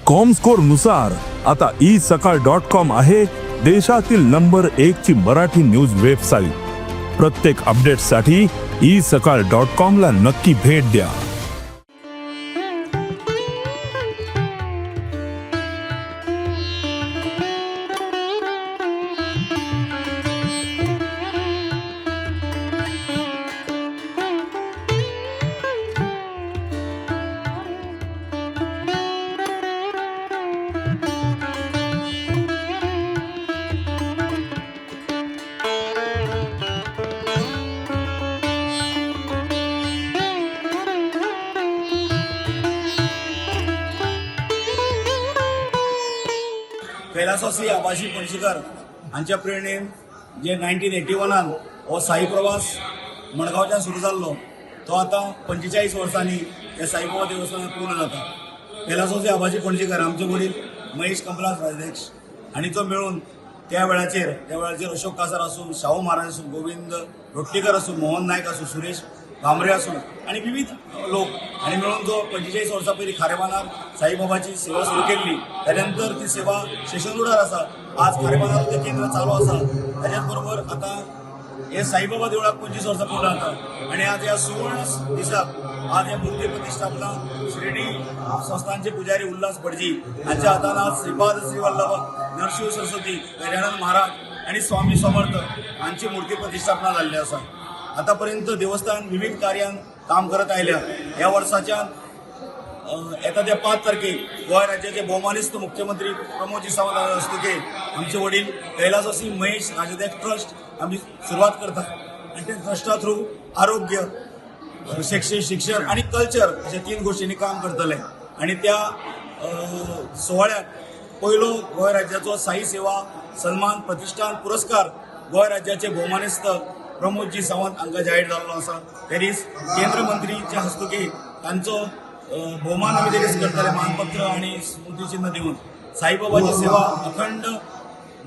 Comscore नुसार आता E सकाळ डॉट कॉम आहे देशातील नंबर एक ची मराठी न्यूज वेबसाईट. प्रत्येक अपडेटसाठी ई सकाळ डॉट कॉम ला नक्की भेट द्या. कैलासवासी आबाजी पणशीकर हांच्या प्रेरणेन जे 1981 हो साई प्रवास मडगांवच्यान सुरू जाल्लो, तो आतां 45 वर्सांनी हे साईबाबा देवस्थानात पूर्ण जाता. कैलासवासी आबाजी पणजीकर, आमचे वडील महेश कमलास राजध्यक्ष आनी तो मेळून त्या वेळाचेर अशोक कासार आसूं, शाहू महाराज आसूं, गोविंद रोटलीकर आसूं, मोहन नायक आसूं, सुरेश भामरे आसूं आनी विविध लोक आनी मेळून जो 45 वर्सां पयलीं खारेबांदार साईबाबाची सेवा सुरू केल्ली, ताच्या नंतर ती सेवा स्टेशन रोडार आसा. आज खारेबांदार तें केंद्र चालू आसा. ताच्याच बरोबर आतां हे साईबाबा देवळाक 25 वर्सां पूर्ण जाता आनी आज ह्या सुवर्ण दिसाक आज ह्या मूर्ती प्रतिष्ठापना शिर्डी संस्थानचे पुजारी उल्हास भटजी हांच्या हातान आज श्रीपाद श्री वल्लभ नरशिंह सरस्वती गजानन महाराज आनी स्वामी समर्थ हांची मूर्ती प्रतिष्ठापना जाल्ली आसा. आतापर्यंत देवस्थान विविध कार्यान काम करत आयल्या. ह्या वर्साच्यान येता त्या 5 तारखेक गोंय राज्याचे भोवमानेस्त मुख्यमंत्री प्रमोदजी सावंत हस्तुके आमचे वडील कैलासवासी महेश राजध्यक्ष ट्रस्ट आमी सुरवात करता आनी त्या ट्रस्टा थ्रू आरोग्य, शैक्षणिक, शिक्षण आनी कल्चर अशा तीन गोष्टींनी काम करतले. आनी त्या सुवाळ्याक पयलो गोंय राज्याचो साई सेवा सन्मान प्रतिष्ठान पुरस्कार गोंय राज्याचे भोवमानेस्त प्रमोदजी सावंत हांकां जाहीर जाल्लो आसा. ते दीस केंद्र मंत्रीच्या हस्तुकी तांचो भोवमान आमी ते दीस करतले, मानपत्र आनी स्मृतिचिन्ह दिवन. साईबाबाची सेवा अखंड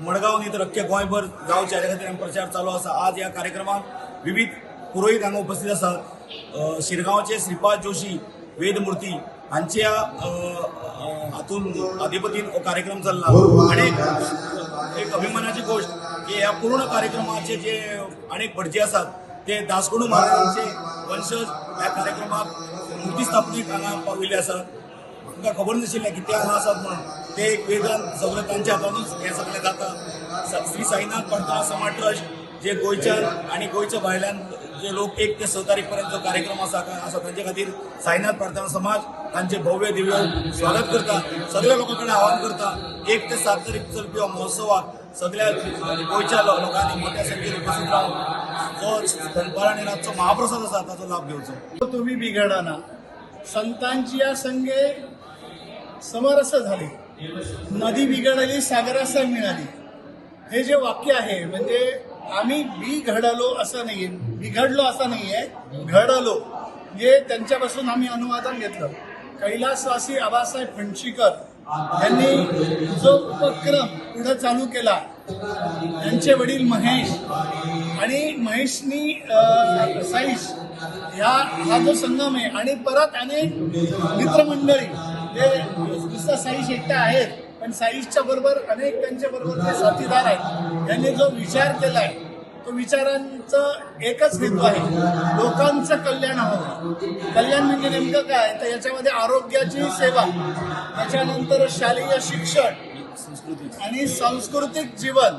मडगांव न्ही तर अख्ख्या गोंयभर जावचे हाच्या खातीर आमी प्रचार चालू आसा. आज ह्या कार्यक्रमाक विविध पुरोहीत हांगा उपस्थित आसात. शिरगांवचे श्रीपाद जोशी वेदमूर्ती हांच्या अ, अ, हातून अधिपतीन हो कार्यक्रम चल्ला. आनी एक अभिमानाची गोष्ट की ह्या पूर्ण कार्यक्रमाचे जे अनेक भटजी आसात ते दासगणू महाराजांचे वंशज ह्या कार्यक्रमाक मूर्ती स्थापनेक हांगा पाविल्ले आसात. आमकां खबर नाशिल्लें की ते हांगा आसात म्हणून. ते एक वेदान सगळें तांच्या हातानूच हें सगळें जाता. श्री साईनाथ प्रार्थना समाज ट्रस्ट जे गोंयच्यान आनी गोंयच्या भायल्यान जे लोक 1 ते 6 तारीख पर्यंत जो कार्यक्रम आसा आसा, तांचे खातीर साईनाथ प्रार्थना समाज तांचे भव्य दिव्य स्वागत करता. सगळ्या लोकां कडेन आवाहन करता, 1 ते 7 तारीख चलपी हो महोत्सवाक सगळ्या गोंयच्या लोकांनी मोठ्या संख्येन उपस्थित रावन जो दनपार आनी रातचो महाप्रसाद आसा ताचो लाभ घेवचो. तुम्ही बिघडाना, संतांची या संगे समरस झाले, नदी बिघडली सागरास मिळाली. हे जे वाक्य आहे, म्हणजे आम्ही बिघडलो असं नाहीये, बिघडलो असं नाहीये, घडलो. म्हणजे त्यांच्यापासून आम्ही अनुवादन घेतलं. कैलासवासी आबासाहेब फणशीकर यांनी जो उपक्रम पुढे चालू केला, त्यांचे वडील महेश आणि महेशनी साईश ह्या हा जो संगम आहे आणि परत अनेक मित्रमंडळी, ते नुसता साईश एकटा आहेत पण साईशच्या बरोबर अनेक त्यांच्या बरोबर जे साथीदार आहेत, यांनी जो विचार केला आहे तो विचारांचं एकच हेतू आहे, लोकांचं कल्याण हवं. कल्याण म्हणजे नेमकं काय? तर याच्यामध्ये आरोग्याची सेवा, त्याच्यानंतर शालेय शिक्षण आणि सांस्कृतिक जीवन.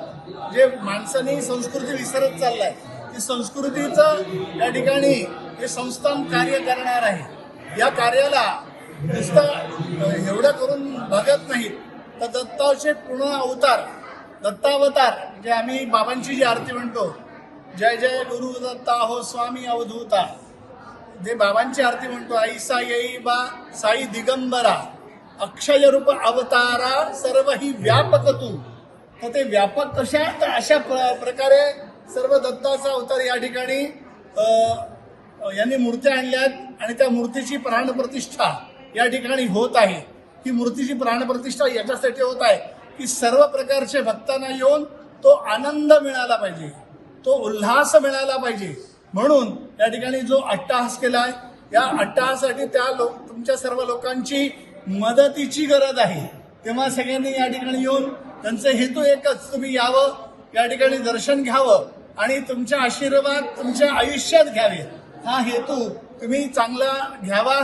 जे माणसाने संस्कृती विसरत चाललाय, ती संस्कृतीचं या ठिकाणी हे संस्थान कार्य करणार आहे. या कार्याला नुसतं एवढं करून भागत नाहीत, तर दत्ताचे पूर्ण अवतार, दत्तावतार, म्हणजे आम्ही बाबांची जी आरती म्हणतो, जय जय गुरु दत्ता हो स्वामी अवधूता, जे बाबांची आरती म्हणतो, ऐसा येई बा साई दिगंबरा, अक्षय रूप अवतारा, सर्व ही व्यापक तू. तर ते व्यापक कशा? तर अशा प्रकारे सर्व दत्ताचा अवतार या ठिकाणी यांनी मूर्त्या आणल्यात आणि त्या मूर्तीची प्राणप्रतिष्ठा या ठिकाणी होत आहे. ही मूर्तीची प्राणप्रतिष्ठा याच्यासाठी होत आहे की सर्व प्रकारचे भक्तांना येऊन तो आनंद मिळाला पाहिजे, तो उल्हास मिळाला पाहिजे. म्हणून या ठिकाणी जो अट्टहास केला आहे, या अट्टहासाठी त्या लोक तुमच्या सर्व लोकांची मदतीची गरज आहे. तेव्हा सगळ्यांनी या ठिकाणी येऊन त्यांचा हेतू एकच, तुम्ही यावं, या ठिकाणी दर्शन घ्यावं आणि तुमच्या आशीर्वाद तुमच्या आयुष्यात घ्यावे. हा हेतू तुम्ही चांगला घ्यावा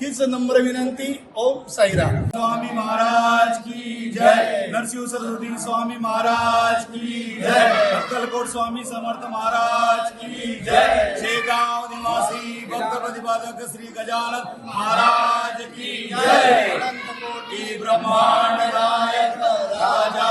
हीच नम्र विनंती. ओम साईराम. स्वामी महाराज की जय. नरसिंह सरस्वती स्वामी महाराज की जय. अक्कलकोट स्वामी समर्थ महाराज की जय. शेगाव निवासी भक्त प्रतिपादक श्री गजानन महाराज की जय. अनंत कोटी ब्रह्मांड नायक राजा.